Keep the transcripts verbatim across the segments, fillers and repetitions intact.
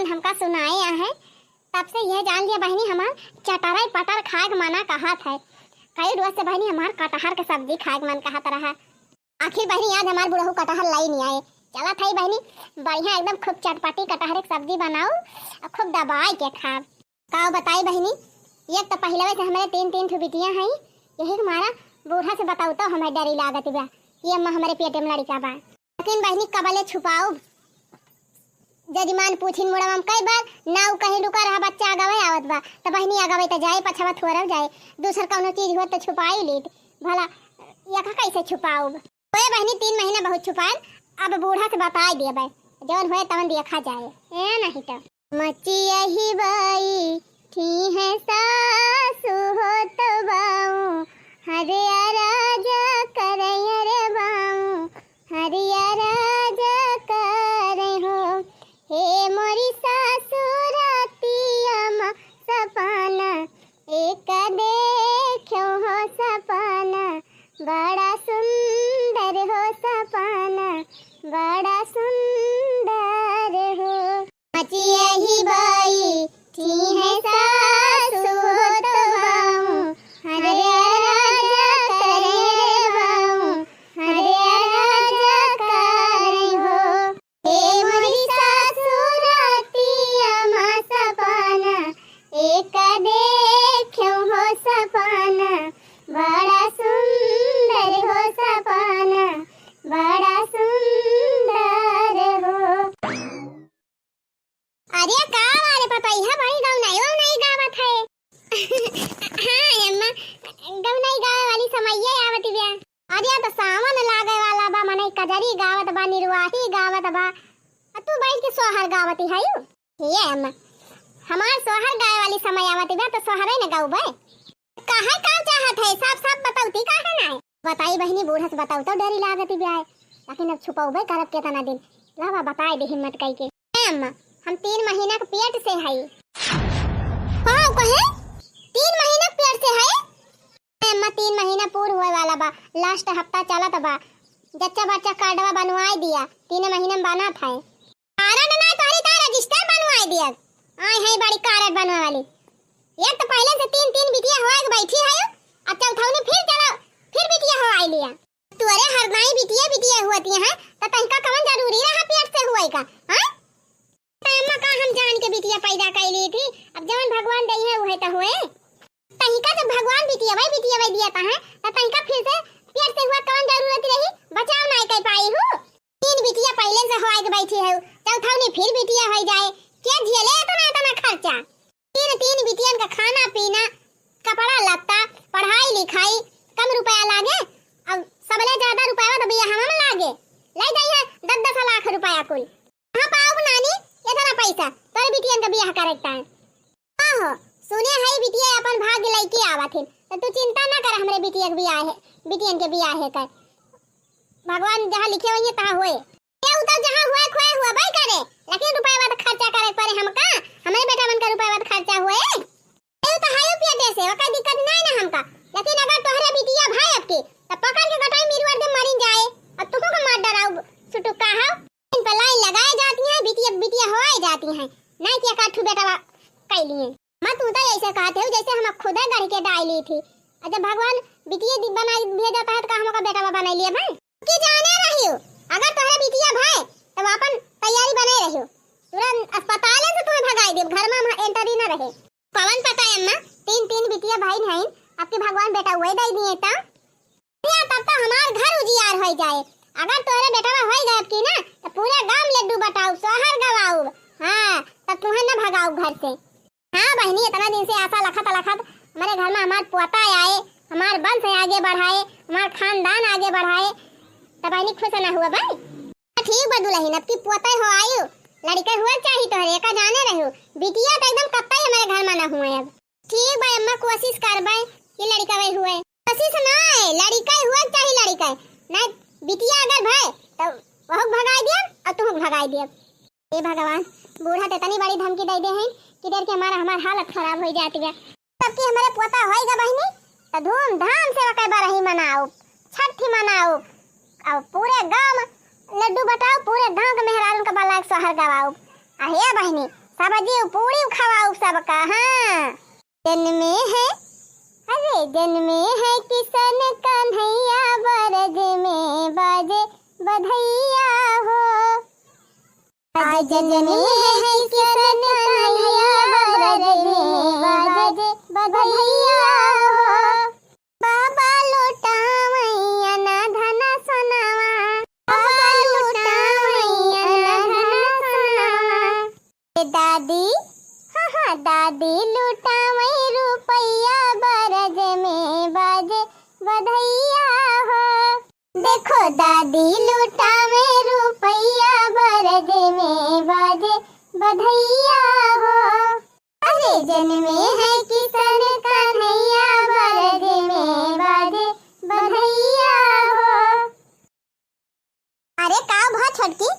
हमका सुनाए आहे, तब से यह जान लिया बहिनी, हमार चटरई पटर खाए के मना कहत है। कई रोज से बहिनी हमार कटहर के सब्जी खाए के मन कहत रहा। आखिर बहिनी आज हमार बुढ़ऊ कटहर लाई नहीं आए। चलत है बहिनी, बढ़िया एकदम खूब चटपटी कटहर के सब्जी बनाऊ और खूब दबाए के खाब। का बताई बहिनी, एक तो पहिले से हमरे तीन तीन ठो बिटिया हैं, यही के मारा बूढ़ा से बताऊ तो हमें डरी लागत बा कि अम्मा हमरे पेटे में लड़िका बा। लेकिन बहिनी कबले छुपाऊ, जजमान पूछिन मुड़वा में कई बार, ना उ कहीं लुका रहा बच्चा अगवे आवत बा, तो बहिनी अगवे तो जाए पछवा थोरव जाए, दूसर कौनो चीज हो तो छुपाई लीत, भला यका कैसे छुपाऊ? ओए बहिनी तीन महीना बहुत छुपाएन, अब बूढ़ा से बताई देबे, जवन होए तवन देखा जाए, ए नहीं तो। मचिया ही बाई, ठीक है सासु हो तो बाऊ, हरिया राजा करैया रे बाऊ, हरिया राजा करे हो। हे मोरी सासु रातिया मा सपना, एक देख्यो हो सपना, बड़ा सुंदर हो सपना, बड़ा सुंदर हो। मचिया ही बाई, ठीक है सासु हो तो बाऊ, हरिया राजा करे रे बाऊ, हरिया राजा करे हो। हे मोरी सासु रातिया मा सपना, एक देख्यो हो सपना, बड़ा सुंदर हो सपना, बड़ा सुंदर हो। अरे का वाले पपैया बड़ी गौनाई वौनाई गावत है। हाँ अम्मा, गौनाई गावे वाली समैया आवत बिया। अरे तो सावन लागे वाला बा, मनई कजरी गावत बा, निरवाही गावत बा, आ तू बैठ के सोहर गावत है। ये अम्मा, हमार सोहर गावे वाली समय आवत बा तो सोहरे न गाउबे। काहे का चाहत है, साफ साफ बतौती काहे ना है? बताई बहिनी, बूढ़ा से बतौतो डरी लागत बिया है, लेकिन अब छुपौबे करब केतना दिन। लावा बताई दे हिम्मत कई के। ए अम्मा, हम तीन महीना के पेट से हई। हाँ कहे, तीन महीना के पेट से हई? ए अम्मा, तीन महीना पूर होए वाला बा, लास्ट हफ्ता चलत बा। जच्चा बच्चा कार्डवा बनवाई दिया, तीन महीना में बनत है। कारण ना तोहरी का रजिस्टर बनवाई दिया। आए है बड़ी कार्ड बनवा वाली। एक तो पहले से तीन तीन बिटिया होए के बैठी है, अब चौथौनी फिर चलो, फिर बिटिया होआई लिया। तोरे हरदाई बिटिया बिटिया हुअती हैं, तो तनिका कवन जरूरी रहा पेट से हुए का, हाँ? तो अम्मा का हम जान के बिटिया पैदा कैली थी, अब जवन भगवान दई है उहे तो हुए। तनिका जब भगवान बिटिया वही बिटिया वही दिया था, तो तनिका फिर से पेट से हुआ कवन जरूरत रही, बचाव ना कर पाई हूँ। तीन बिटिया पहले से होए के बैठी है, चौथौनी फिर बिटिया हो जाए, के झेले इतना इतना खर्चा? तीन तीन बिटियन का खाना पीना, कपड़ा लत्ता, पढ़ाई लिखाई, कम रुपया लागे। अब सबले ज्यादा रुपया तो बियाह में लागे, ले जाइए दस दस लाख रुपया कुल। कहाँ पाओ नानी इतना पैसा तोरे बिटियन का बियाह करे के टाइम? हाँ हो, सुने है बिटिया अपन भाग्य लइके आवत हिन, तो तू चिंता ना कर, हमरे बिटिया के बियाह है, बिटियन के बियाह है कर। भगवान जहाँ लिखे होइए तहाँ होए। ये उतर जहाँ हुए खोए हुआ भाई करे, लेकिन रुपया तो खर्चा करे पड़े हमका, हमरे बेटा मन का रुपया तो खर्चा हुए। ये तो हायो पिया दे से, ओकर दिक्कत नहीं ना हमका, लेकिन अगर तोहरे बिटिया भाई अब के, तो पकड़ के गटाई मिरवर दे मरिन जाए, और तुमको मार डराऊ सुटुका हो। इन पर लाइन लगाए जाती हैं, बिटिया बिटिया होए जाती हैं, नहीं कि एक आध ठू बेटा कैली हैं। मत तू तो ऐसे कहते हो जैसे हम खुदे गढ़ के डाली थी। अच्छा भगवान बिटिया दि-, बना भेजा था तो का हमका बेटा बना लिए भाई? की जाने रही हो, अगर तोहरे बिटिया भाई तो अपन तैयारी बने रही हो, तुरंत अस्पताल से तुम्हें भगाई देब, घर में हम एंट्री न रहे। कवन पता है अम्मा, तीन तीन बिटिया भाई नहीं, आपके भगवान बेटा हुए दे दिए तो। या तब तो हमार घर उजियार हो जाए। अगर तोरे बेटवा होई गए की ना, तो पूरे गांव लड्डू बटाऊ, सोहर गवाऊ। हाँ, तब तुम्हें न भगाऊ घर से। हाँ बहिनी, इतना दिन से आशा लखत लखत हमारे घर में हमार पोता आए, हमार वंश आगे बढ़ाए, हमार खानदान आगे बढ़ाए, तब बहिनी खुश ना हुआ भाई? ठीक बा दुल्हन, अब की पोता हो आयु, लड़का हुआ चाही तोहरे, का जाने रहू, बिटिया तो एकदम कत्ता ही हमारे घर में ना हुए अब। ठीक बा अम्मा, कोशिश करबे कि लड़िका वही हुए। कोशिश ना है, लड़िका ही हुआ चाही, लड़िका है। ना बिटिया अगर भय तो वहुक भगाई दिया और तुहुक भगाई दिया। हे भगवान, बूढ़ा ते इतनी बड़ी धमकी दे दे हैं कि डर के हमारा, हमार हालत खराब हो जाती है। तब कि हमारे पोता होएगा बहिनी, तो धूमधाम से ओके बरही मनाओ, छठी मनाओ, और पूरे गांव में लड्डू बटाओ, पूरे गांव के मेहरारून के बलाए सोहर गवाओ। आ हे बहिनी, सब्जी पूरी खवाऊ सबका, हाँ। जन्मे है, अरे जन्मे है किशन कन्हैया, बरज में बाजे बधैया हो। आज जन्मे है किशन कन्हैया, बरज में बाजे बधैया हो। बाबा लुटावैया ना धन सोनावा, बाबा लुटावैया ना धन सोनावा। ए दादी, हाँ, हाँ, दादी लुटावै रुपैया, बरज में बाजे बधैया हो। देखो दादी लुटावै रुपैया, बरज में बाजे बधैया हो। अरे जन्मे है किशन कन्हैया, बरज में बाजे बधैया हो। अरे का भा छोटकी,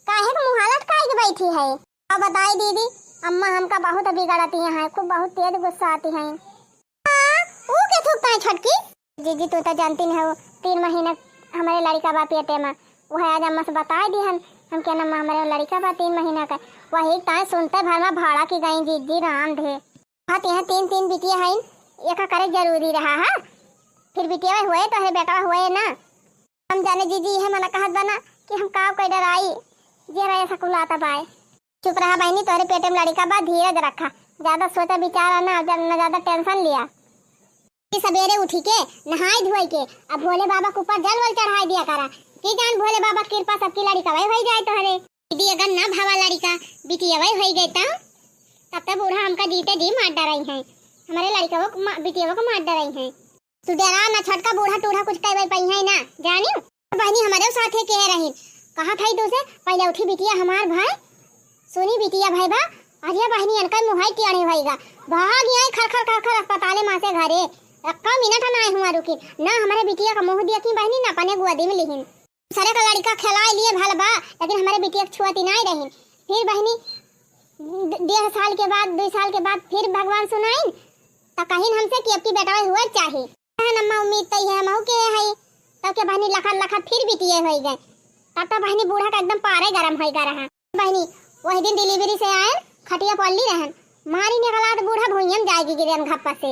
काहे के मुँह लटकाई के बैठी है? अब बताई दीदी, अम्मा हमका बहुत बिगड़ती हैं, खूब बहुत तेज गुस्सा आती हैं। हाँ, ऊ के थूकता है छोटकी? जीजी, तू तो जानती नहीं हो, तीन महीना हमरे लड़िका बा पेटे में, वह आज अम्मा से बताई दिहन, हम कहना, "अम्मा, हमरे लड़िका बा तीन महीना का।" वही ताई सुनते भर में भाड़ा की गई जीजी, राम धे। हाँ, तो यहाँ तीन, तीन बिटिया हैं, एका करे जरूरी रहा है, फिर बिटिया हुए तो है, बेटा हुए ना। हम जाने जीजी, यह मना कहत बना कि हम काव कोई डराई, जे रहे सकुलाता बाय। चुप रहा बहिनी, तोहरे पेटे में लड़िका बा, धीरज रखा, ज्यादा सोचा विचारा ना, जब ना ज्यादा tension लिया। कि सबेरे उठी के नहाई धोई के अब भोले बाबा के ऊपर जल वल चढ़ाई दिया करा, कि जान भोले बाबा की कृपा सबकी लड़िका वही होई जाए तोहरे। दीदी अगर ना भावा लड़िका बिटिया वही होई गए तब, तब तो बूढ़ा हमका जीते जी मार डराई हैं, हमारे लड़िका वो मा-, बिटिया वो को मार डराई हैं। तू डरा ना छोटका, बूढ़ा टूढ़ा कुछ कहबे पइहैं ना, जानिउ। बहिनी हमरे साथे के रहिन, कहत हई तोसे, पहिले उठी बिटिया हमार भाई, सुनी बिटिया भाई बा, अरे बहिनी इनका मुँहई टेढ़े भइगा, भाग आई खर खर खर खर अस्पताले मा से घरे, एक्का मिनट ना आए हुआ रुकी, ना हमरे बिटिया का मुँह देखी बहिनी, ना अपने गोदी में लिहिन। दूसरे का लड़िका खेलाए लिए भल बा, लेकिन हमरे बिटिया के छुअती नाई रहिन। फिर बहिनी, ड-, डेढ़ साल के बाद, दुई साल के बाद फिर भगवान सुनाइन, त कहिन हमसे कि अब की बेटवा हुआ चाही। कहन अम्मा, उम्मीद त इहे हमहू के हई। तब के बहिनी लखत लखत फिर बिटिये होई गए। तब तो बहिनी बूढ़ा का एकदम पारे गरम होई गा रहा। बहिनी, वही दिन delivery से आए, खटिया पल्ली रहन, मारी निकला तो बूढ़ा भुइयम जाएगी गिरन घप्पा से।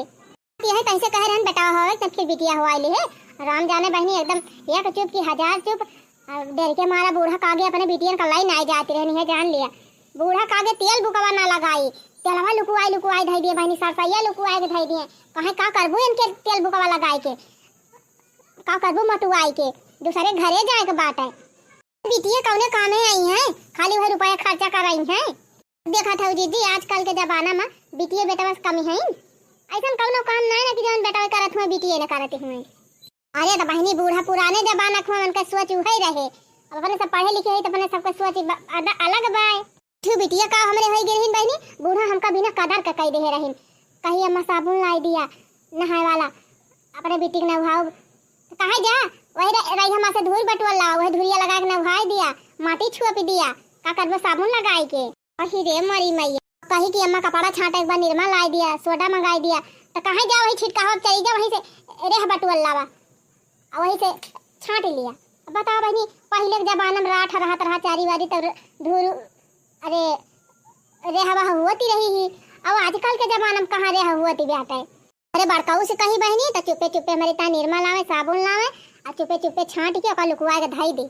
यही तैसे कहे रहन बेटा होवे, तब फिर बिटिया हुआ ले है। राम जाने बहिनी एकदम एक चुप की हजार चुप। अब डर के मारा बूढ़ा कागे अपने बिटियन का लाई नाई जाती रहनी है, जान लिया। बूढ़ा कागे तेल बुकवा ना लगाई, तेलवा लुकुआई लुकुआई धई दिए बहिनी, सरसैया लुकुआई के धई दिए। कहे का करबू इनके तेल बुकवा लगाई के, का करबू मटुआई के, दूसरे घरे जाए के बात है। बिटिया कौने कामे आई हैं, खाली वही रुपया खर्चा कर रही हैं। देखत हऊ जीजी, आजकल के जमाना मा बिटिये बेटवा से कमी हईन। अइसन कउनो काम नाहीं ना कि जउन बेटवा करत हुए, बिटिये न करत हुए। अरे त बहिनी, बूढ़ा पुराने जमाना के हुए, उनका सोच उहइ रहे। अब अपने सब पढ़े लिखे हई त अपने सबके सोच ब-, अद-, अलग बाय। ठू बिटिया का हमरे होई गए रहिन बहिनी, बूढ़ा हमका बिना कदर के कई देहे रहिन। कही अम्मा साबुन लाई दिया नहाए वाला, अपने बिटिक नहाउब। त कहे जा, वही र-, रही हमा से धूर बटुअल लावा, वही धुरिया लगाइक नहाई दिया, माटी छुअपी दिया, का करबो साबुन लगाइके। अही रे मरी मैया। कही कि अम्मा कपड़ा छांटे एक बार निरमा लाई दिया, सोडा मंगाई दिया। त कहे जा वही छिटकावा चली जा, वही से रेह बटुअल लावा, आ वही से छांट लिया। अब बतावा बहिनी, पहिले के जमाना मा राठ रहत रहा चारी वारी, तब धूर, अरे, रेहवा हुअती रही ही। अब आजकल के जमाना मा कहाँ रेह हुअती बाटे। अरे बड़काऊ से कही बहिनी, त चुपे चुपे हमरे ता निरमा लावे, साबुन लावे, आ चुपे चुपे छांट के ओका लुकुआ के धई दे।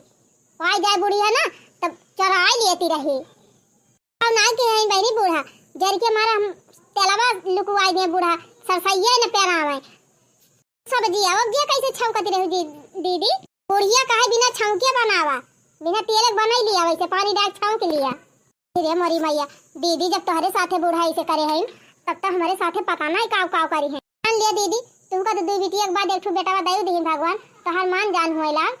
पाई जाए बुढ़िया ना, तब चोराई लेती रही। अब नाई के हईन बहिनी बूढ़ा, जर के मारा हम तेलवा लुकुआई दे बूढ़ा, सरसैया न पेरावे। सब्जी अब जे कैसे छौंकती रहू जी, दीदी? बुढ़िया कहे बिना छौंके बनावा, बिना तेल के बनाई लिया, वैसे पानी डाल छौंक लिया। रे मोरी मैया, दीदी जब तोहरे साथे बूढ़ा ऐसे करे हैं, तब तो हमारे साथे पता नहीं काव काव करी हैं। जान लिया दीदी, तुमका तो दुई बिटिया के बाद एक ठो बेटवा दई दिहिन भगवान, तोहार मान जान होए लाग।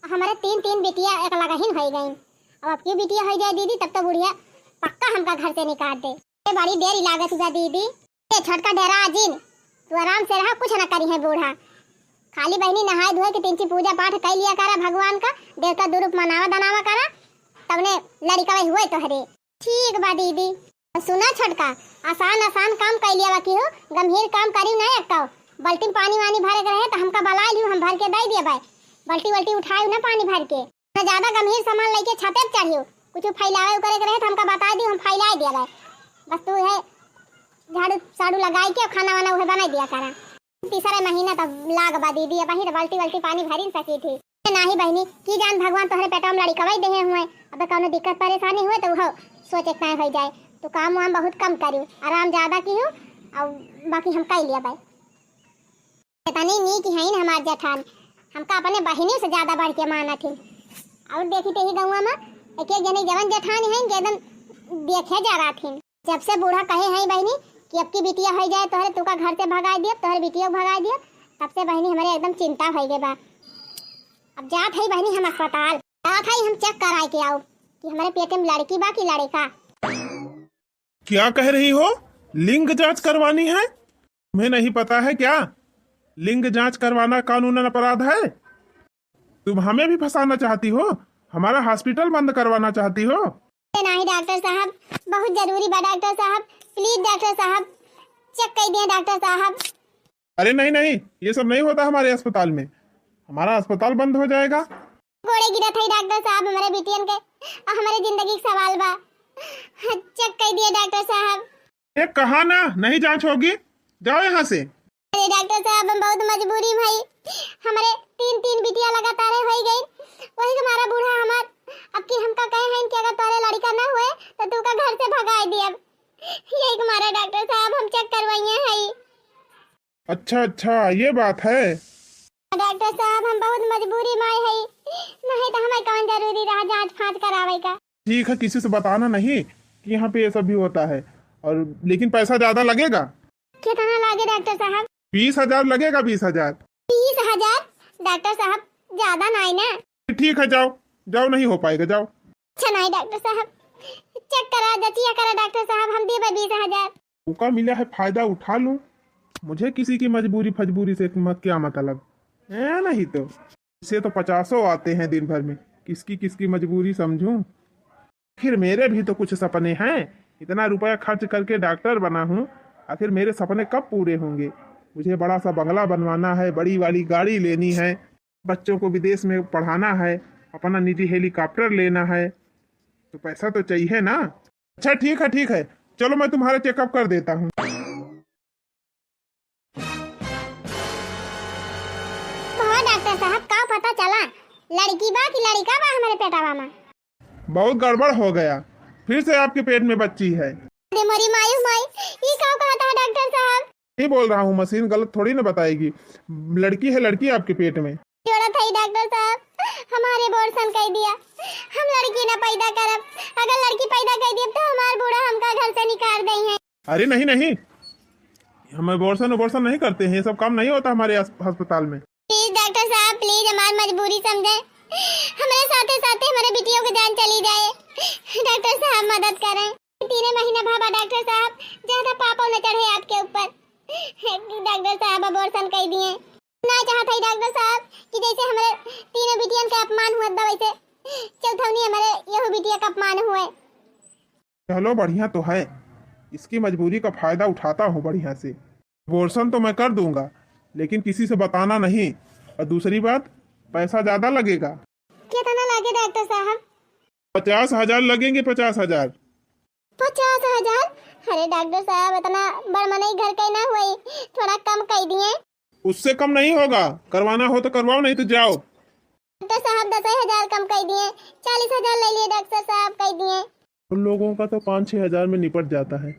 हमारे तीन तीन बिटिया एक लगहिन होई गईन। अब अब की बिटिया होई जाए दीदी, तब तो बुढ़िया पक्का हमका घर से निकाल दे। ए बड़ी देरी लागत बा दीदी। ए छोटका डेरा जिन, तू आराम से रहा, कुछ ना करी है बूढ़ा। खाली बहिनी नहाए धोए के तिनची पूजा पाठ कई लिया करा भगवान का, देवता दुरुप मनावा दनावा करा, तबने लड़िका वही हुए तोहरे। ठीक बा दीदी। सुना छोटका, आसान आसान काम कई लिया बाकी हो, गंभीर काम करी ना एक। बल्टी में पानी वानी भरे के रहे त हमका बलाई लियो, हम भर के दई दिया बाय। बल्टी वल्टी उठाए ना पानी भर के। ना ज्यादा गंभीर सामान लेके छते पे चढ़ियो, कुछ फैलावे करे के रहे त हमका बताई दियो, हम फैलाई दिया बाय। बस तू है झाड़ू साड़ू लगाई के खाना वाना उहे बनाई दिया करा। तीसरे महीना तब लाग बा दीदी, अबहीं तो बाल्टी बाल्टी पानी भरिन सकी थी। नाही बहिनी, की जान भगवान तोहरे पेटवा में लड़िकवई देहे हुए, अब कौनो दिक्कत परेशानी हुए तो उहो सोचे के हो जाए। तू काम वाम बहुत कम करियो, आराम ज्यादा कियो, और बाकी हम कई लिया भाई। इतनी नीक हईन हमार जेठान, हमका अपने बहिनी से ज्यादा बढ़ के मानत हिन। और देखी तेही गौवा में एक एक जने जवन जेठान हईन के एकदम देखे जा रहा थिन। जब से बूढ़ा कहे हैं बहिनी कि अब की बिटिया हो जाए तोहरे, तुका घर से भगाई दियब, तोहरे बिटिया भगाई दियब, तब से बहिनी हमारे एकदम चिंता हो गए बा। अब जात है बहिनी हम अस्पताल, जात है हम चेक कराए के आओ कि हमारे पेट में लड़की बा कि लड़का। क्या कह रही हो? लिंग जांच करवानी है? तुम्हें नहीं पता है क्या? लिंग जांच करवाना कानूनन अपराध है। तुम हमें भी फंसाना चाहती हो, हमारा हॉस्पिटल बंद करवाना चाहती हो? अरे नहीं डॉक्टर साहब, बहुत जरूरी बा डॉक्टर साहब, प्लीज डॉक्टर साहब, चेक कर दिए डॉक्टर साहब। अरे नहीं नहीं, ये सब नहीं होता हमारे अस्पताल में, हमारा अस्पताल बंद हो जाएगा। गोड़े गिरत है डॉक्टर साहब, हमारे बिटियन के और हमारे जिंदगी के सवाल बा, चेक कर दिए डॉक्टर साहब। ए, कहा ना, नहीं जांच होगी, जाओ यहाँ से। अरे डॉक्टर साहब, हम बहुत मजबूरी में हई, हमारे तीन तीन बिटिया लगातार होई गई, वही हमारा बूढ़ा हमार अब की हमका कहे हैं कि अगर तोरे लड़का ना हुए तो तू का घर से भगाए दियब। यही हमारा डॉक्टर साहब हम चेक करवाइए हई। अच्छा अच्छा, ये बात है। डॉक्टर साहब, हम बहुत मजबूरी में हई, नहीं तो हमें कौन जरूरी रहा जांच फांच करावे का। ठीक है, किसी से बताना नहीं कि यहाँ पे ये सब भी होता है, और लेकिन पैसा ज्यादा लगेगा। कितना लागे डॉक्टर साहब? बीस हजार लगेगा, बीस हजार। बीस हजार? डॉक्टर साहब, ज्यादा नहीं ना? ठीक है, जाओ जाओ, नहीं हो पाएगा, जाओ। अच्छा नहीं डॉक्टर साहब, चेक करा, जचिया करा डॉक्टर साहब, हम देबे बीस हजार। मौका मिला है, फायदा उठा लूं। मुझे किसी की मजबूरी फजबूरी से मत, क्या मतलब है, नहीं तो। इसे तो पचासों आते हैं दिन भर में, किसकी किसकी मजबूरी समझूं। आखिर मेरे भी तो कुछ सपने हैं, इतना रुपया खर्च करके डॉक्टर बना हूँ, आखिर मेरे सपने कब पूरे होंगे? मुझे बड़ा सा बंगला बनवाना है, बड़ी वाली गाड़ी लेनी है, बच्चों को विदेश में पढ़ाना है, अपना निजी हेलीकॉप्टर लेना है, तो पैसा तो चाहिए ना। अच्छा ठीक है, ठीक है, चलो मैं तुम्हारा चेकअप कर देता हूँ। हाँ डॉक्टर साहब, का पता चला, लड़की बा कि लड़का बा हमारे पेटवा में? बहुत गड़बड़ हो गया, फिर से आपके पेट में बच्ची है। अरे मोरी माई, माई, ये का कहता है डॉक्टर साहब? नहीं बोल रहा हूँ, मशीन गलत थोड़ी ना बताएगी। लड़की है, लड़की आपके पेट में। जोड़ा था ही डॉक्टर साहब, हमारे abortion कर दिया, हम लड़की ना पैदा करब। अगर लड़की पैदा कर दिया तो हमार बूढ़ा हमका घर से निकाल देई हैं। अरे नहीं नहीं, हम abortion abortion नहीं करते हैं, ये सब काम नहीं होता हमारे अस-, अस्पताल में। प्लीज डॉक्टर साहब, प्लीज हमार मजबूरी समझे, हमारे साथे साथे हमारे बिटियों की जान चली जाए। डॉक्टर साहब मदद करें। तीन महीना भावा डॉक्टर साहब, ज्यादा पापो न चढ़े आपके ऊपर। डॉक्टर साहब abortion कर दिए। ना चाहत है डॉक्टर साहब कि जैसे हमारे तीनों बिटियन का अपमान हुआ था वैसे चौथौनी हमारे यहू बिटिया का अपमान हुए। चलो बढ़िया तो है, इसकी मजबूरी का फायदा उठाता हूँ बढ़िया से। Abortion तो मैं कर दूंगा, लेकिन किसी से बताना नहीं। और दूसरी बात, पैसा ज्यादा लगेगा। कितना लागे डॉक्टर साहब? पचास हजार लगेंगे, पचास हजार। पचास हजार? अरे डॉक्टर साहब, इतना बड़ मनई घर के ना हुई, थोड़ा कम कर दिए। उससे कम नहीं होगा, करवाना हो तो करवाओ, नहीं तो जाओ। डॉक्टर साहब, दस हजार कम कर दिए, चालीस हजार ले लिए डॉक्टर साहब, कर दिए। उन लोगों का तो पाँच छः हजार में निपट जाता है।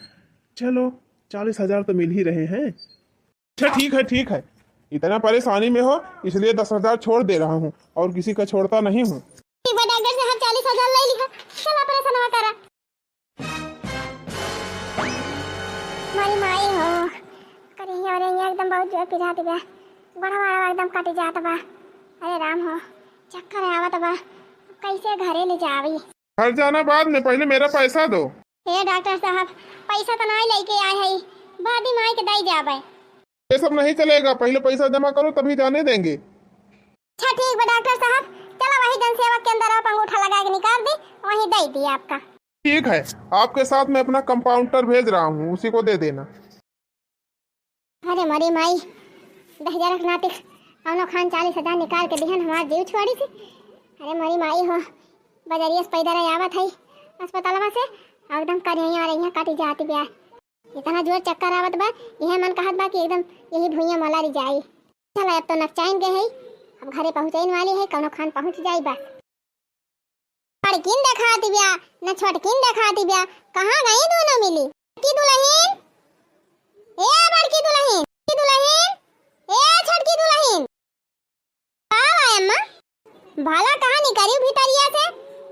चलो, चालीस हजार तो मिल ही रहे हैं। अच्छा, ठीक है, ठीक है, इतना परेशानी में हो, इसलिए दस हजार छोड़ दे रहा हूँ और किसी का छोड़ता नहीं हूँ। ठीक बा डॉक्टर साहब, चालीस हजार ले लिहा, चला परेशान करा। मारी माई हो, करिया रे, ये एकदम बहुत जोर पिरात बा, गोड़वा एकदम कट जात बा। अरे राम हो, चक्कर आवत बा, कैसे घरे ले जावी? घर जाना बाद में, पहले मेरा पैसा दो। हे डॉक्टर साहब, पैसा तो नहीं लेके आए है, बाद में आए के दई जाबे। ये सब नहीं चलेगा, पहले पैसा जमा करो तभी जाने देंगे। अच्छा ठीक बा डॉक्टर साहब, चला वही जनसेवा केंद्र आप अंगूठा लगा के निकाल दी, वहीं दे दी आपका। ठीक है, आपके साथ मैं अपना कंपाउंडर भेज रहा हूँ, उसी को दे देना। अरे मोरी माई, दहिजरा के नाती कौनो खान चालीस हजार निकाल के दिहन, हमार जीव छोड़ी से। अरे मोरी माई हो, बजरिया से पैदल आवत है अस्पतालवा से, एकदम करिया रहिया कटी जाती बा। इतना जोर चक्कर आवत बा, इहे मन कहत बा कि एकदम यही भुइयां मलरी जाई। चला, अब तो नकचाइन गए है, अब घरे पहुँचाइन वाली है, कौनो खान पहुँच जाई बस। बड़किन देखाती बिया, न छोटकिन देखाती बिया, कहाँ गई दोनों मिली? छोटकी दुलहिन, ए बड़की दुलहिन, छोटकी दुलहिन, ए छोटकी दुलहिन। का बा अम्मा? भला कहाँ निकरी भीतरिया से?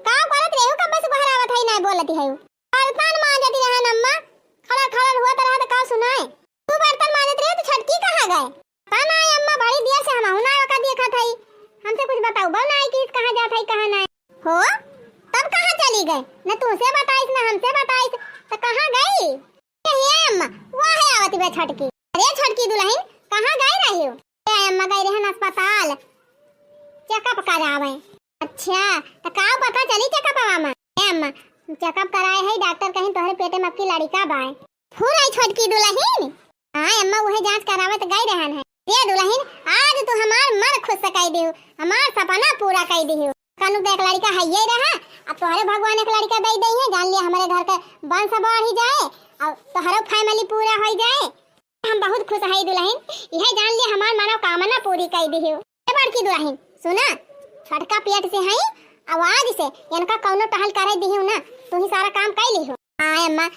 का करत रेहू, कब से बाहर आवत है, नहीं बोलती है? बर्तन मांजती रहन अम्मा, खड़र खड़र हुआ तरह तो का सुनाए? तू बर्तन मांजत रहे तो छोटकी कहाँ गए? पता ना अम्मा, बड़ी देर से हमहू ना ओका देखत हई। हमसे कुछ बताउबो ना कि कहाँ जात हई, कहाँ ना। हो, तब कहाँ चली गए? न तुमसे बताइस, न हमसे बताइस, तो कहाँ गई? ए, हे अम्मा, वह है आवत बे छोटकी। अरे छोटकी दुलहिन, कहाँ गई रही हो? ए अम्मा, गई रहन अस्पताल checkup करावे। अच्छा, तो का पता चली checkupवा में? ए अम्मा, checkup कराए है, डॉक्टर कहीं तोहरे पेटे में अबकी लड़िका बाय। फुर आई छोटकी दुलहिन। हाँ अम्मा, उहे जांच करावत गई रहन है। रे दुलहिन, आज तू हमार मन खुश कई दिहु, हमार सपना पूरा कई दिहु। कनु देख लड़िका है ये रहा, अब तोहरे भगवान एक लड़िका दे दे है, जान लिया हमारे घर के वंश बढ़ी जाए और तोहरो family पूरा हो जाए। हम बहुत खुश है दुलहिन, यह जान लिया हमार मनोकामना पूरी कई दिहु। ए बड़की दुलहिन, सुना, छोटका पेट से हई, आवाज से इनका कौनो टहल करे दिहु ना, तू ही सारा काम कई लिहु। हाँ अम्मा,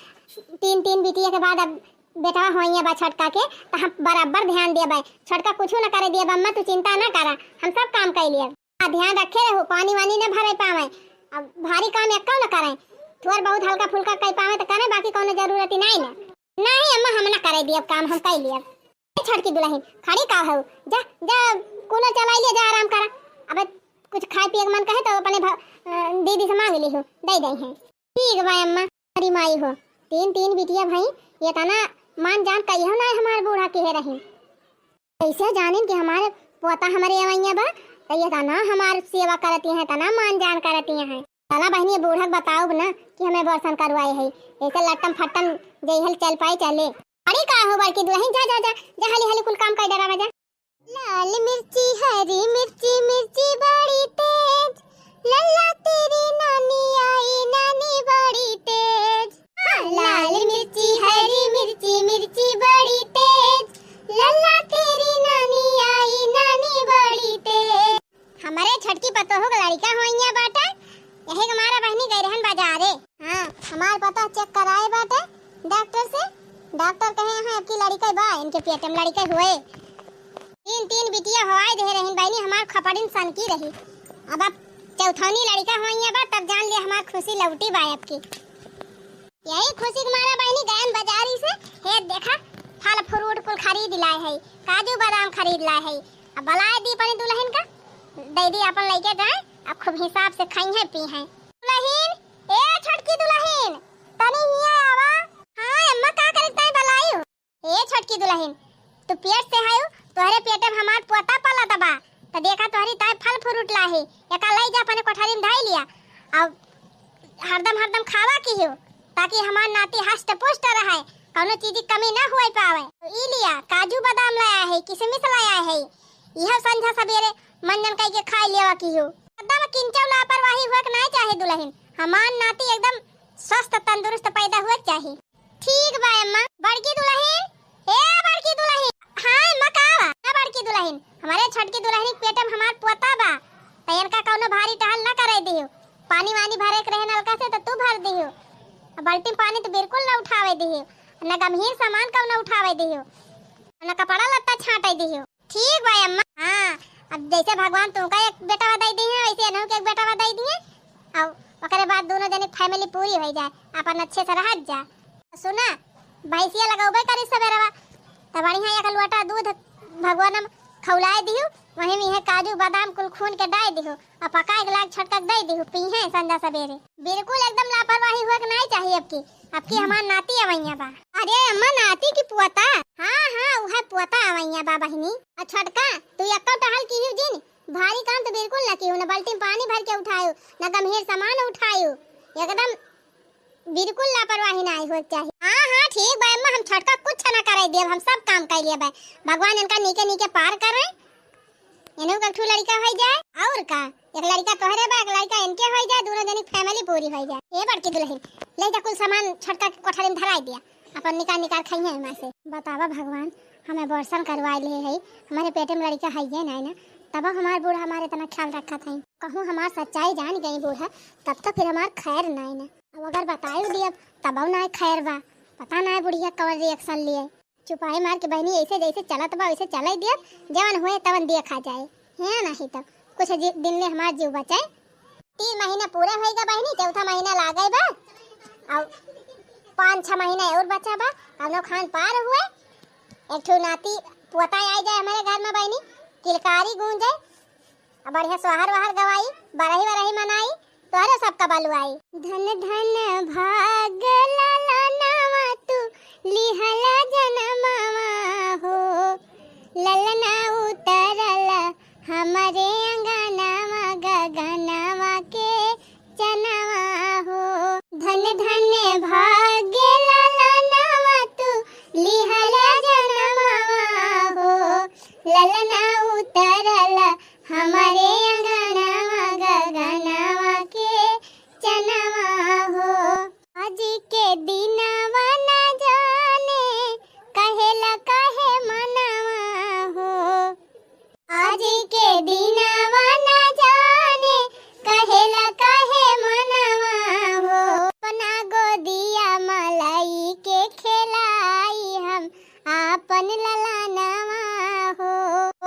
तीन तीन बिटिया के बाद अब बेटवा होइया बा छोटका के, तो हम बराबर ध्यान देबे। छोटका कुछ न करे दिया अम्मा, तू चिंता ना करा, हम सब काम कई लिया। आ ध्यान रखे रहू, पानी वानी न भरे पावे, अब भारी काम एक्को न करे, थोड़ बहुत हल्का फुल्का कई पावे तो करे, बाकी कौनो जरूरत ही नहीं ना। नहीं अम्मा, हम ना करे दिया काम, हम कई लिया। ए छोटकी दुलहिन, खड़ी का हऊ? जा, जा, कूलर चलाई लिया, जा आराम करा। अबे कुछ खाए पिए के मन कहे तो अपने भ-, अ, दीदी से मांग लिहू, दे दे हैं। ठीक बा अम्मा, हमारी माई हो, तीन तीन बिटिया भाई, ये तना मान जान कहियो ना हमार बूढ़ा किहे रही। कैसे जानिन कि हमारे पोता हमारे अवैया बा, तो ये तना हमार सेवा करती हैं, तना मान जान करती हैं। चला बहिनी, बूढ़ा के बताउब ना कि हमें बरसन करवाए है, ऐसे लट्टम फट्टम जइहल चल पाए चले। अरे का हो बड़की दुलहिन, जा, जा, जा, जा, हाली, हाली कुल काम कर डरावा जा। लाल मिर्ची, हरी मिर्ची, मिर्ची बड़ी तेज, लल्ला तेरी नानी आई, नानी बड़ी तेज। हाँ, लाल मिर्ची, हरी मिर्ची, मिर्ची बड़ी तेज, लल्ला तेरी नानी आई, नानी बड़ी तेज। हमरे छोटकी पतोहू के लड़िका होइया बाटे, यही के मारा बहिनी गई रहन बाजारे। हाँ, हमार पतोह check कराए बाटे डॉक्टर से। डॉक्टर कहे, "हाँ, आपकी लड़िका बा, इनके पेट में लड़िका हुए।" तीन, तीन बिटिया होआए दे रही बहिनी, हमार खपड़िन सनकी रही। अब आप चौथौनी लड़िका होइया बा, तब जान ले हमार खुशी लौटी बा आपकी। यही खुशी के मारा बहिनी गयन बाजारी से, हे देखा, फल fruit कुल खरीद लाए है, काजू बादाम खरीद लाए है। अब बलाए दी अपनी दुलहिन का, दे दी अपन लइके जाए, अब खूब हिसाब से खाई है पी है। दुलहिन, ए छोटकी दुलहिन, तनी हिया आवा। हाँ अम्मा, का करे ताई बलाई हो? ए छोटकी दुलहिन, तू पेट से हयू, तोहरे पेटे में हमार पोता पलत बा, त देखा तोहरी ताई फल fruit लाही, एका लई जा अपने कोठरी में धई लिया। अब हरदम हरदम खावा किहू, ताकि हमार नाती हष्ट पुष्ट रहे, कौनो चीज की कमी ना हुए पावे। ई लिया, काजू बादाम लाया है, किशमिश लाया है, यह संझा सबेरे मंजन कई के खाई लेवा किहू। एकदम किंचौ लापरवाही हुए के नाई चाहे दुलहिन, हमार नाती एकदम स्वस्थ तंदुरुस्त पैदा हुए के चाही। ठीक बा अम्मा। बड़की दुलहिन, ए बड़की दुलहिन। हाँ अम्मा, का बा? ना बड़की दुलहिन, हमारे छोटकी दुलहिन के पेट में हमार पोता बा, त इनका कौनो भारी टहल ना करे दिहू। पानी वानी भरे के रहे नलका से त तू भर दिहू, अब बाल्टी में पानी तो बिल्कुल ना उठावे दिहू, ना गंभीर सामान कौनो उठावे दिहू, ना कपड़ा लत्ता छाटे दिहू। ठीक बा अम्मा। हाँ, अब जैसे भगवान तुमका एक बेटवा दे दी है, वैसे इन्हों के एक बेटवा दे दी है। अब ओकरे बाद दोनों जने के family पूरी हो जाए, अपन अच्छे से रहत जा। सुना, भैंसिया लगौबे करी सवेरवा, त बढ़िया एक लोटा दूध भगवान हम खौलाए दिहू, वहीं में यह काजू बादाम कुल खून के डाल दिहू, और पका एक लाख छोटका के दे दिहू, पी है संझा सवेरे। बिल्कुल एकदम लापरवाही हुए के नहीं चाहिए अब की। अब की हमार नाती अवैया बा। अरे अम्मा, नाती की पोता? हाँ, हाँ, उहे पोता अवैया बा बहिनी। आ छोटका, तू एक्को टहल किहू जिन, भारी काम तो बिल्कुल ना किहू, ना बाल्टी में पानी भर के उठायू, ना गंभीर सामान उठायू, एकदम बिल्कुल लापरवाही ना होए के चाही। हाँ, हाँ, ठीक बा अम्मा, हम छोटका कुछ ना करे देब, हम सब काम कर लेबे। भगवान इनका नीके नीके पार करे, इन्हों का एक ठू लड़का हो जाए। और का, एक लड़का तोहरे बा, एक लड़का इनके होइ जाए, दोनों जनी family पूरी होइ जाए। ए बड़की दुलहिन, ले जा कुल सामान छोटका के कोठरी में धराई दिया, अपन निकार निकार खइहें एमा से। बतावा भगवान, हम abortion करवाए लिहे हई, हमरे पेटे में लड़का हइये नाई ना, तब हमार बूढ़ा हमार इतना ख्याल रखत हई। कहूँ हमार सच्चाई जान गई बूढ़ा, तब तो फिर हमार खैर नाई ना। अब अगर बताई दियब, तबो नाई खैर बा। पता नाई बुढ़िया कवन reaction लिए। चुपाई मार के बहिनी, ऐसे जैसे चलत बा, वैसे चले दियब, जवन होए तवन देखा जाए। है नाहीं तो कुछ जि-, दिन ले हमार जीव बचे। तीन महीना पूरे होइगा बहिनी, चौथा महीना लागे बा, और पाँच छह महीना और बचा बा, कौनो खान पार हुए। एक ठो नाती पोता आई जाए हमारे घर में बहिनी, किलकारी गूंजे, अब बढ़िया सोहर वहर गवाई, बरही वरही मनाई, तोहरे सबका बलुआई। धन धन भाग ललनवा तू लिहला जनमवा हो, ललना उतरल हमरे अंगनवा गगनवा के चनवा हो। धन धन भाग्य ललनवा तू लिहला जनमवा हो, ललना उतरल हमरे अंगनवा गगनवा के चनवा हो। आज के दिनवा न जाने कहेला काहे मनवा हो। आज के दिनवा न जाने कहेला काहे मनवा हो। अपना गोदिया में लई के खेलाई हम आपन ललनवा हो।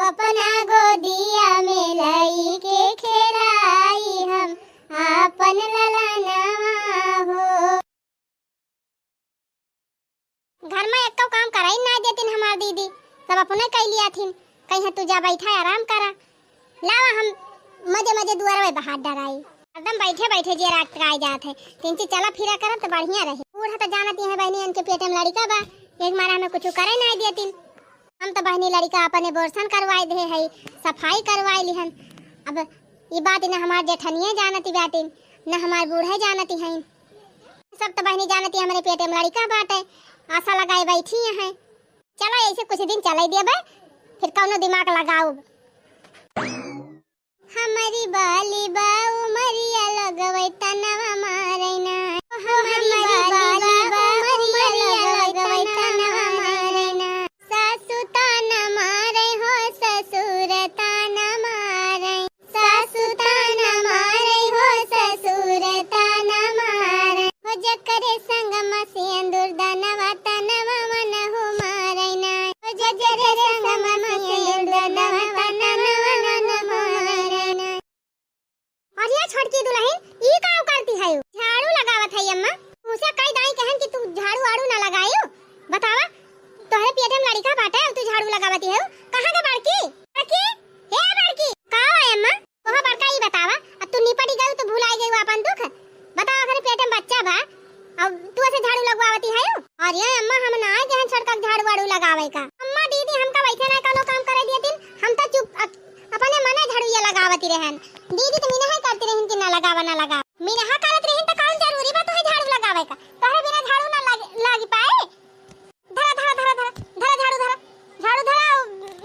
अपना गोदिया में लई के खेलाई हम आपन ललनवा हो। घर में एक्को काम कराई ना देतिन हमार दीदी, सब अपने कई लिया थिन। कहीं तू जा बैठा आराम करा, लावा हम मजे मजे दुआरवे बहार डराई। हरदम बैठे बैठे जे रात का आ जात है, तिनची चला फिरा करब तो बढ़िया रहे। बूढ़ा तो जानत ही है बहनी, इनके पेटे में लड़का बा, एक मारा हमें कुछ करे ना देतिन। हम तो बहनी लड़का अपने abortion करवाए दे है, सफाई करवाए लिहन। अब ई बात न हमार जेठनिया जानती बाटिन, न हमार बूढ़े जानती हैं। सब तो बहनी जानती हमरे पेटे में लड़का बाटे, आशा लगाए बैठी हैं। चला ऐसे कुछ दिन चले देबे, फिर कौनो दिमाग लगाउब। हमरी बाली बा उमरिया लगवै तनवा मारै ना। हमरी बाली बा उमरिया लगवै तनवा मारै ना। सासु ताना मारै हो ससुर ताना मारै। सासु ताना मारै हो ससुर ताना मारै। हो जकरे संगमा सेंदुर दनवा तनवा मनहु मारै ना। हो जकरे संगमा सेंदुर दनवा तनवा मनहु मारै ना। अरे छोटकी दुलहिन, ई का करती है? झाड़ू लगावत है अम्मा। उसे कई दाई कहन कि तू झाड़ू आड़ू ना लगायू। बतावा, तोहरे पेटे में लड़िका बाटे, तू झाड़ू लगावती है। कहाँ के बड़की? बड़की? हे बड़की, का है अम्मा? तोहा बड़का ई बतावा, अब तू निपटी गयू तो भुलाई गयू आपन दुख। बतावा, अगर पेटे में बच्चा बा, अब तू ऐसे झाड़ू लगवावती है? अरे अम्मा, हम ना आए जहन छोटका के झाड़ू वाड़ू लगावे का। अम्मा दीदी, हमका वैसे ना कोनो काम करे दियतिन, हम तो चुप अप-, अपने मने झाड़ू ये लगावती रहन। दीदी तो मिनहा करती रहन कि ना लगावा, ना लगावा। मिनहा करत रहन तो कौन जरूरी बा तोहे झाड़ू लगावे का? तोहरे बिना झाड़ू ना लाग-, लागी पाए। धरा, धरा, धरा, धरा, धरा झाड़ू, धरा। झाड़ू धरा,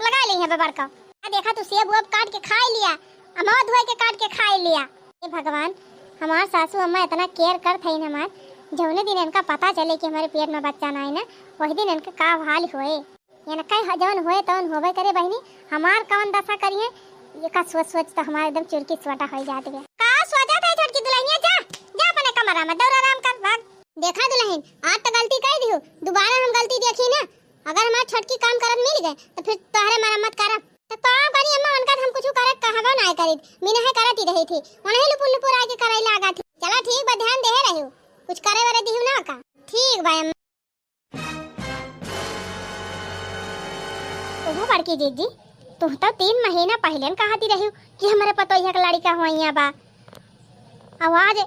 लगा ली है बड़का। आ देखा, तू सेब वेब काट के खाई लिया, अमवा धोए के काट के खाई लिया। हे भगवान, हमार सासू अम्मा इतना care करत हईन हमार, जौने दिन इनका पता चले कि हमरे पेट में बच्चा नाई ना, वही दिन इनका का हाल होए। इनका ह-, जौन होए तौन होबे करे बहिनी, हमार कौन दशा करिए, एका सोच सोच तो हमार एकदम चुरकी सोटा होइ जात बा। का सोचत है छोटकी दुलहिनिया? जा, जा अपने कमरा में, दौड़ आराम कर, भाग। देखा दुलहिन, आज तो गलती कर दिहू, दोबारा हम गलती देखी ना, अगर हमार छोटकी काम करत मिल गए, तो फिर तोहरे मरम्मत करब। तो काम करी अम्मा, उनका हम कुछ करे कहबो ना करी, मिनहे करत ही रही थी, उन्हें लुपुर लुपुर आके करे लागा थी। चला ठीक बा, ध्यान देहे रहियो, कुछ करे वरे दिहू ना का। ठीक बा अम्मा। ओहो बड़की जीजी, तू तो तीन महीना पहले न कहती रही कि हमरे पतोहिया के लड़का होइया बा, अब आज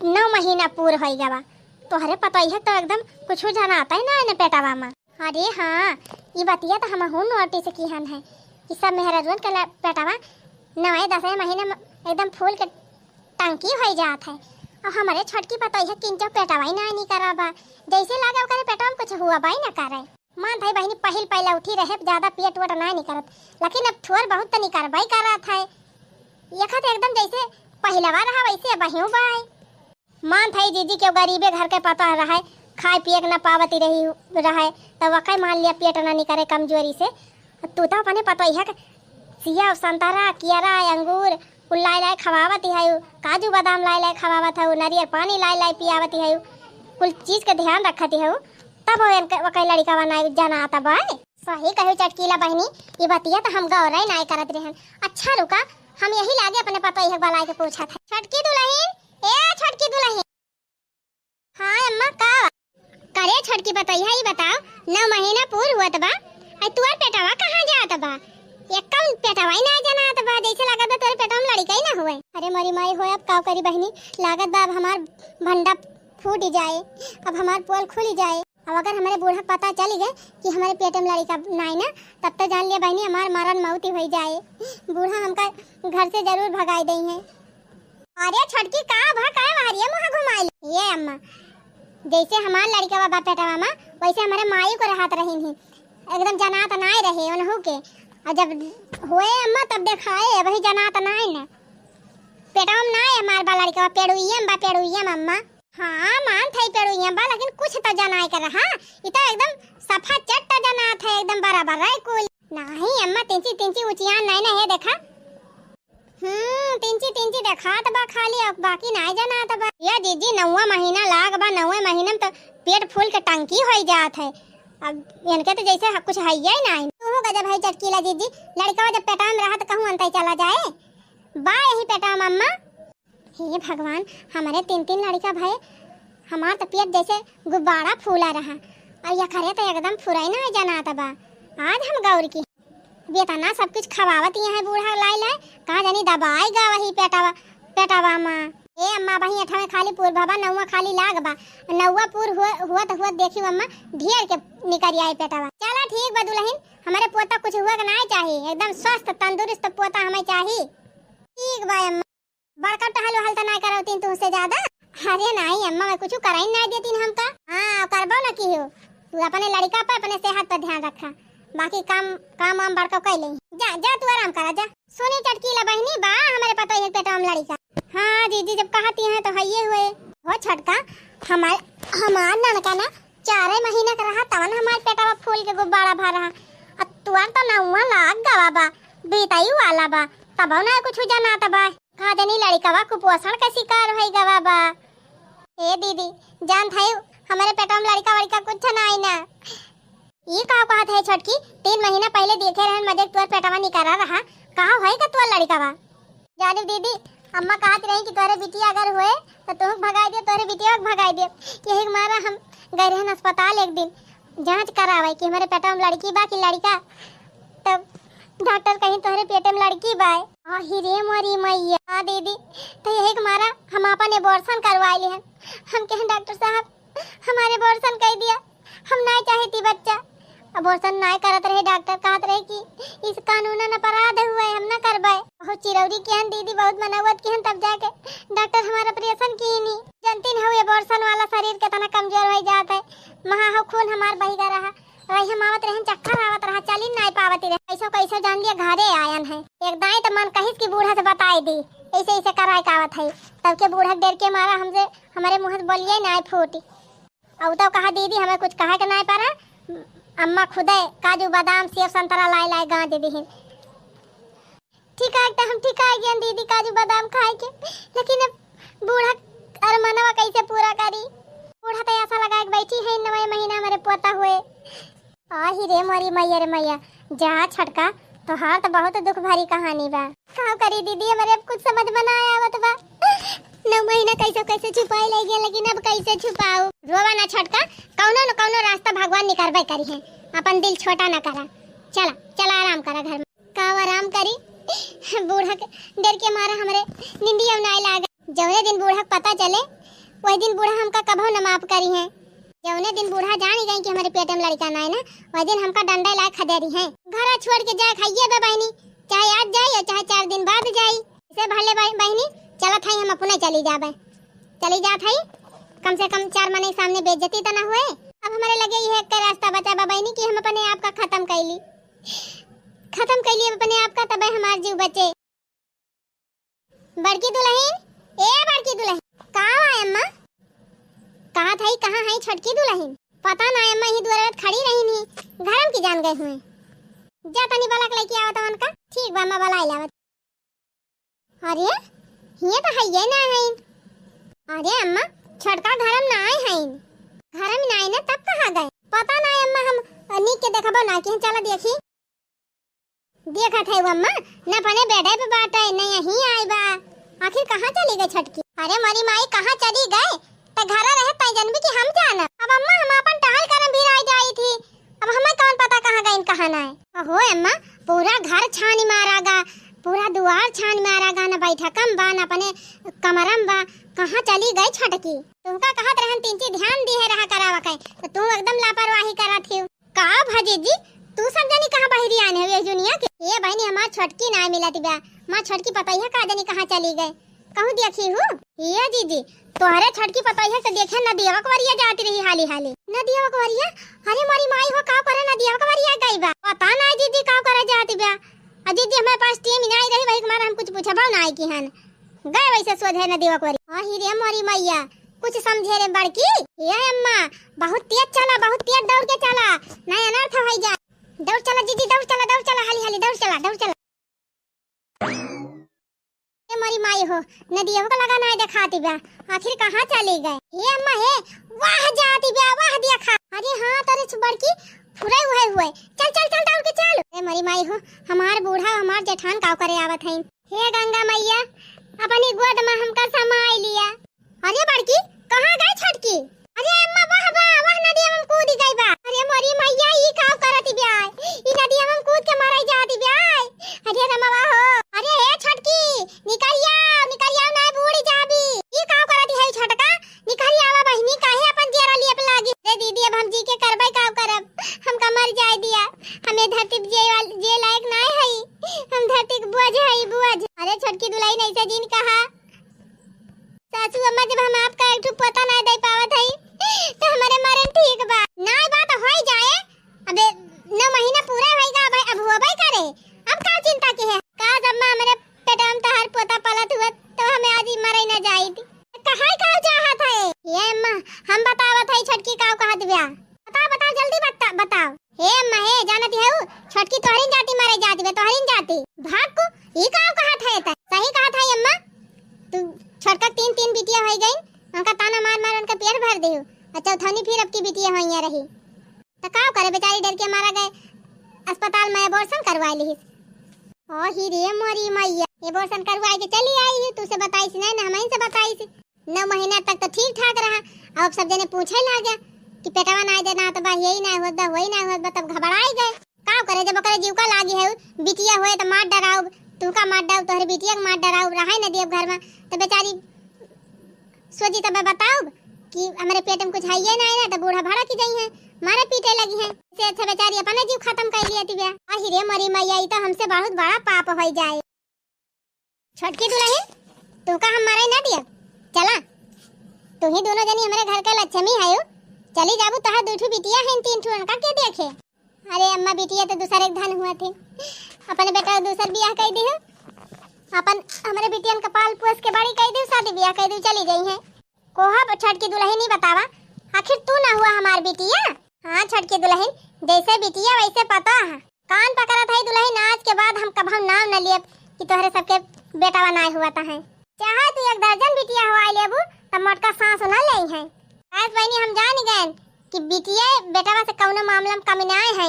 नौ महीना पूर होई गवा, तोहरे पतोहिया तो एकदम कुछ जनाता ही ना है पेटवा में। अरे हाँ, ई बतिया तो हमहू notice किहन है कि सब मेहरारुअन के ला-, पेटवा नवे दसवें महीने में एकदम फूल के टंकी होइ जात है। और हमरे छोटकी पतोहिया किंचो पेटवा ही ना निकरा बा, जैसे लागे ओकरे पेटवा में कुछ हुआ बा ही ना करे। मान भाई बहिनी, पहिल पहले उठी रहे, ज्यादा पेट वेट ना निकरत, लेकिन अब थोर बहुत तो निकरबे करत है। यखा तो एकदम जैसे पहिलवा रहा वैसे अबहियों बाय। मान थाई जीजी के गरीबे घर के पता रहे, खाए पिए के न पावती रही रहे, तब वकै मान लिया पेट न निकरे कमजोरी से। तू तो अपने पतोहिया के सिया, संतरा, कियरा, अंगूर, कुल लाए लाए खवावत ही हयू, काजू बादाम लाए लाए खवावत हयू, नारियल पानी लाए लाए पियावत ही हयू, कुल चीज के ध्यान रखत ही हयू, तब वो इनके, वो कई लड़िका बनाए जनात बाय। सही कही चटकीला बहिनी, ई बतिया तो हम गौरई नाय करत रहन। अच्छा रुका, हम यही लागे अपने पतोहिया के बुलाए के पूछत है। छोटकी दुलहिन, ए छोटकी दुलहिन। हाँ अम्मा, का? करे छोटकी पतोहिया, ई बताओ, नौ महीना पूर हुअत बा, आई तुअर पेटवा कहाँ जात बा? एक्का पेटवा ही ना जनात बा, जैसे लागत बा तोरे पेटवा में लड़िका ही ना हुए। अरे मोरी माई हो, अब का करी बहिनी, लागत बा अब हमार भंडा फूट जाए, अब हमार पोल खुल जाए। अब अगर हमरे बूढ़ा के पता चल गए कि हमरे पेट में लड़िका नाई ना, तब तो जान लिया बहिनी, हमार मरण मौत ही हो जाए। बूढ़ा हमका घर से जरूर भगाई दई है। अरे छोटकी, का भा, काहे बहरिया मुँह घुमाई? ये अम्मा, जैसे हमार लड़िका बा पेटवा में, वैसे हमरे माई को रहत रहीन ही, एकदम जनात नाय रहे उनहू के। और जब होए अम्मा, तब देखाए, अबही जनात नाय न। पेटवा में नाय हमार बा लड़िका, पेड़ुइया में बा, पेड़ुइया में अम्मा। हाँ, मान थाई पेड़ुइया बा, लेकिन कुछ तो जनाए के रहा। ई तो एकदम सफा चट्ट जनात है, एकदम बराबर रहे कुल। नाही अम्मा, तिंची तिंची उचियान नाय ना है, देखा। हम्म, तिंची तिंची देखात बा खाली, अब बाकी नाय जनात बा। या जीजी, नौवा महीना लाग बा, नौवे महीना में तो पेट फूल के टंकी होई जात है। अब इनके तो जैसे ह-, कुछ है ही नाय। तू हो गजब है चटकीला जीजी, लड़िका जब पेटवा में रहा तो कहूँ अंतई चला जाए। बा यही पेटवा में अम्मा। हे भगवान, हमरे तीन तीन लड़िका भए, हमार तो पेट जैसे गुब्बारा फूला रहा, और यकरे तो एकदम फुरई ना जनात बा। आज हम गौर की, अब इतना सब कुछ खवावत यहाँ है बूढ़ा लाई लाई, कहाँ जानी दबाई गा वही पेटवा, पेटवा मा। ए अम्मा, वही अठवे खाली पूर भवा, नौवा खाली लाग बा, नौवा पूर हुआ, हुआ तो हुआ देखी अम्मा, ढेर के निकल आए पेटवा। चला ठीक बा दुलहिन, हमरे पोता कुछ हुआ के नाय चाही, एकदम स्वस्थ तंदुरुस्त पोता हमें चाही। ठीक बा अम्मा। बड़का टहल वहल त नाय करौतीन तुहसे ज्यादा? अरे नाई अम्मा, मैं कुछ कराई नाय देतीन हमका। हाँ, करबो न की हो। तू अपने लड़िका पे, अपने सेहत पे ध्यान रखा, बाकी काम, काम वाम बड़का कई लेई। जा, जा, तू आराम करा, जा। सुनी चटकीला बहिनी, बा हमरे पतोहिया के पेटवा में लड़िका। हाँ दीदी, जब कहती हैं तो हइये हुए। हो छोटका, हमार, हमार ननका ना चारे महीना के रहा, तवन हमार पेटवा फूल के गुब्बारा भा रहा। अब तुअर तो नौवा लाग गवा बा, बीतई वाला बा, तबो ना कुछ जनात बा। का जानी लड़िकवा कुपोषण के शिकार होई गवा बा। ए दीदी, जानत हयू, हमरे पेटवा में लड़िका वड़िका कुछ नाई ना। ई का कहत है छोटकी, तीन महीना पहिले देखे रहन मजे तोर पेटवा निकरा रहा, कहाँ होई का तोर लड़िकवा? जानू दीदी, अम्मा कहत रही कि तोहरे बिटिया अगर होए, तो तुहक भगाई दे, तोहरे बिटिया के भगाई दे। यही के मारा हम गए रहन अस्पताल एक दिन, जांच करावे कि हमरे पेटवा में लड़की बा कि लड़िका। तब डॉक्टर कहीं, "तोहरे पेटे में लड़की बा।" आही रे मोरी मैया। हाँ दीदी, तो यही के मारा हम आपन abortion करवाई लिहन। हम कहें, "डॉक्टर साहब, हमारे abortion कर दिया, हम नाय चाहती बच्चा।" Abortion नाय करत रहे, डॉक्टर कहत रहे कि इस कानूनन अपराध हुए, हम ना करबे। बहुत चिरौरी किहन दीदी, बहुत मनौवत किहन, तब जाके डॉक्टर हमारा operation कीनी। जनती न हुए abortion वाला शरीर कितना कमजोर हो जात है। महा हो खून हमार बहिगा रहा, रही हम आवत रहन, चक्कर आवत रहा, चली नाय पावती रहे। कैसो कैसो जान लिया घरे आयन है। एक दाई तो मन कहिस कि बूढ़ा से बताई दी, ऐसे ऐसे कराए का आवत है। तब के बूढ़ा के डर के मारा हमसे, हमारे मुँह से बोलिए नाय फूटी। अउ तो कहा दीदी, हमें कुछ कहे के नाय पड़ा, अम्मा खुदे काजू बादाम सेब संतरा लाए लाए गांज दिहिन। ठीक है, तो हम ठीक है गए दीदी, काजू बादाम खाए के, लेकिन अब बूढ़ा अरमानवा कैसे पूरा करी? बूढ़ा तो ऐसा लगा के बैठी है, नवे महीना हमारे पोता हुए। आही रे मोरी मैया रे मैया, जा छोटका, तोहार तो बहुत दुख भरी कहानी बा। का करी दीदी, हमारे अब कुछ समझ में ना आवत बा। नौ महीना कैसे कैसे छुपाए ले गए, लेकिन अब कैसे छुपाओ? रोवा ना छोटका, कौनो न कौनो रास्ता भगवान निकरबे करी है, अपन दिल छोटा ना करा। चला, चला आराम करा घर में। का आराम करी, बूढ़ा के डर के मारा हमरे निंदिया नाय लागे। जौने दिन बूढ़ा के पता चले, वही दिन बूढ़ा हमका कभो न माफ करी है। जौने दिन बूढ़ा जानी गई कि हमारे पेट में लड़का नाय ना, वही दिन हमका डंडा लाए खदेरी है। घरा छोड़ के जाए खाइए बे बहनी, चाहे आज जाई और चाहे चार दिन बाद जाई। इसे भले बह-, बहनी, चलत हई हम अपने चली जाबे, चली जात हई। कम से कम चार मनई सामने बेइज्जती तो ना हुए। अब हमारे लगे यह एक रास्ता बचा बा बहनी कि हम अपने आप का खत्म कैली, खत्म कैली अब अपने आप का, तबे हमार जीव बचे। बड़की दुलहिन, ए बड़की दुलहिन, का हुआ अम्मा? कहत हई, कहाँ हई छोटकी दुलहिन? पता ना अम्मा, यही दुआरे खड़ी रहिन ही, घर में की जान गए हुए। जा तनी बलक लइके आवत हन का। ठीक बा अम्मा, बलाइ लावत। अरे, हियाँ तो हइये ना हइन। अरे अम्मा, छोटका घर में ना आए हइन। घर में ना आए ना, तब कहाँ गए? पता ना अम्मा, हम नीक के देखबो ना कि। चला देखी। देखत है वो अम्मा, न अपने बेडे पे बाटे, न यहीं आई बा। आखिर कहाँ चली गई छोटकी? अरे मोरी माई, कहाँ चली गए? त घरा रहे तई जनबी कि हम जानब। अब अम्मा, हम आपन टहल करम भिराइ जाई थी। अब हमें कौन पता कहाँ गइन, कहाँ नाय। अहो अम्मा, पूरा घर छानी मारा गा, पूरा दुआर छानी मारा गा, न बैठकम बा, न अपने कमरम बा। कहाँ चली गई छोटकी? तुमका कहत रहन तिनची ध्यान दिहे रहा करावा के, तो तुम एकदम लापरवाही करत हिउ। का भा जीजी, तू सब जनी कहाँ बहिरी आने हो ये दुनिया के? ए बहिनी, हमार छोटकी नाय मिलत बा। हमार छोटकी पतोहिया का जनी कहाँ चली गए, कहूँ देखी हूँ। ए जीजी, तोहरे छोटकी पतोहिया से देखे नदियवा के वरिया जाती रही हाली हाली। नदियवा के वरिया? अरे मोरी माई हो, का करे नदियवा के वरिया गई बा? पता नाय जीजी, का करे जाती बा। आ जीजी, हमारे पास टीम नाय रही, वही के मारे हम कुछ पूछबो नाय किहन। गए वैसे सोझे नदियवा के वरिया। अही रे मोरी मैया, कुछ समझे रे बड़की? ए अम्मा, बहुत तेज चला, बहुत तेज दौड़ के चला, नहीं अनर्थ होइ जाए। दौड़ चला जीजी, दौड़ चला, दौड़ चला, हाली हाली दौड़ चला, दौड़ चला। ए मोरी माई हो, नदिया को लगा नाय देखाती बा, आखिर कहाँ चली गए? हे अम्मा हे, वाह जाती बा, वाह देखा। अरे हाँ, तोरे छु-, बड़की फुरे हुए हुए। चल चल चल, दौड़ के चल। ए मोरी माई हो, हमार बूढ़ा, हमार जेठान काव करे आवत हईन। हे गंगा मैया, अपनी गोद में हमका समाई लिया। अरे बड़की, कहाँ गई छोटकी? अरे अम्मा, वाह, वाह, वाह, नदिया में कूद गई बा। अरे मोरी मैया, ई का करत ब्याय? ई नदिया में कूद के मरई जात ब्याय। अरे रमवा हो, अरे हे छोटकी, निकल आओ, निकल आओ, ना बूड़ जाबी। ई का करत है छोटका? निकल आवा बहिनी, काहे अपन जियरा लियप लागी? रे दीदी, अब हम जी के करबै का करब? हमका मर जाए दिया। हमें धरती पे जिए वाल-, जिए लायक नाय हई। हम धरती के बोझ हई, बोझ। अरे छोटकी दुलहिन, ऐसे जिन कहा। सासू अम्मा, जब हम आपका एक ठो पोता नाय दे पावत हई, तो हमारे मरन ठीक बा। नाय बात होई जाए। अबे नौ महीना पूरा होई गा, अब, अब होबे करे। अब का चिंता के है? का जब माँ हमरे पेटवा में तहार पोता पलत हुआ, तो हमें आज ही मरई ना जाइत। कहाई का चाहत है? ये अम्मा, हम बतावत है छोटकी काव कहत ब्या। बताओ, बताओ, जल्दी बता, बताओ। हे अम्मा, हे, जानत हऊ, छोटकी तोहरिन जाति मारे जाति बे, तोहरिन जाति। भाग को, ई का कहत है त? सही कहत है अम्मा, तू छोटका तीन, तीन बिटिया होई गईन, उनका ताना मार मार उनका पेट भर देहु, और चौथौनी फिर अब की बिटिया होइया रही। त का करे, बेचारी डर के मारा गए, अस्पताल में abortion करवा लिहिस। ओ ही रे मोरी मैया, abortion करवाए के चली आई ही, तू से बताइस नहीं ना, हमइन से बताइस। नौ महीना तक तो ठीक ठाक रहा, अब सब जने पूछे लागे कि पेटवा नाय देना तो बा, यही नाय होत बा, वही नाय होत बा, तब घबराई गए। का करे, जब ओकरे जीव का लागी है, बिटिया होए तो मार डराउब, तुमका मार डराउब, तोहरे बिटिया के मार डराउब, रहे न दियब घर में, तो बेचारी सोची तब बताउब कि हमरे पेट में कुछ है ये नाय ना, तो बूढ़ा भड़क जाई है, मारे पीटे लगी है। से अच्छा बेचारी अपने जीव खत्म कर लिया तिबिया। अहि रे मरी मैया, ई तो हमसे बहुत बड़ा पाप हो जाए। छोटकी दुलहिन, तुहका हम मरई ना दिया। चला, तू ही दोनों जनी हमरे घर के लक्ष्मी हयो। चली जाबू, तोहार दू ठू बिटिया हैं, तीन ठू, उनका के देखे? अरे अम्मा, बिटिया तो दूसर एक धन हुआ थे, अपने बेटा दूसर बियाह कर दियो, अपन हमरे बिटियन का पाल पोस के बड़ी कर दियो, शादी बियाह कर दियो, चली गई हैं। कोहा छोटकी दुलहिन, ई बतावा, आखिर तू ना हुआ हमार बिटिया? हाँ छोटकी दुलहिन, जैसे बिटिया वैसे पतोह। कान पकड़त है दुलहिन, आज के बाद हम कभौ नाम न लियब कि तोहरे सबके बेटावा नाय हुआ त है। चाहे तू एक दर्जन बिटिया हुआ लेबू, तब मोटका सास न ले है। आज बहनी हम जान गए कि बिटिया बेटावा से कौनो मामला में कमी नाय है।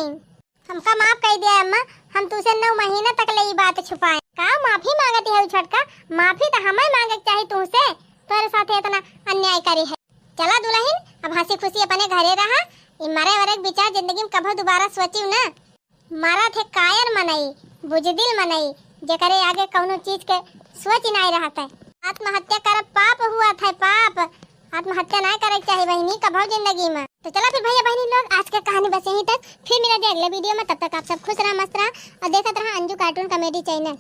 हमका माफ कर दिया अम्मा, हम तुसे नौ महीना तक ले ई बात छुपाए। का माफी मांगती है छोटका? माफी तो हमें मांगे के चाही तुमसे, तोरे साथ इतना अन्याय करी है। चला दुलहिन, अब हंसी खुशी अपने घरे रहा। ई मरे वरे के विचार जिंदगी में कभो दोबारा सोचियो ना। मरा थे कायर मनई, बुजदिल मनई, जेकरे आगे कौनो चीज के सोच ही नाय रहत है। आत्महत्या करब पाप हुआ था, पाप। आत्महत्या नाय करे के चाही बहिनी कभो जिंदगी में। तो चला फिर भैया बहिनी लोग, आज के कहानी बस यहीं तक। फिर मिला जाए अगले video में, तब तक आप सब खुश रहा, मस्त रहा और देखत रहा अंजू cartoon comedy channel।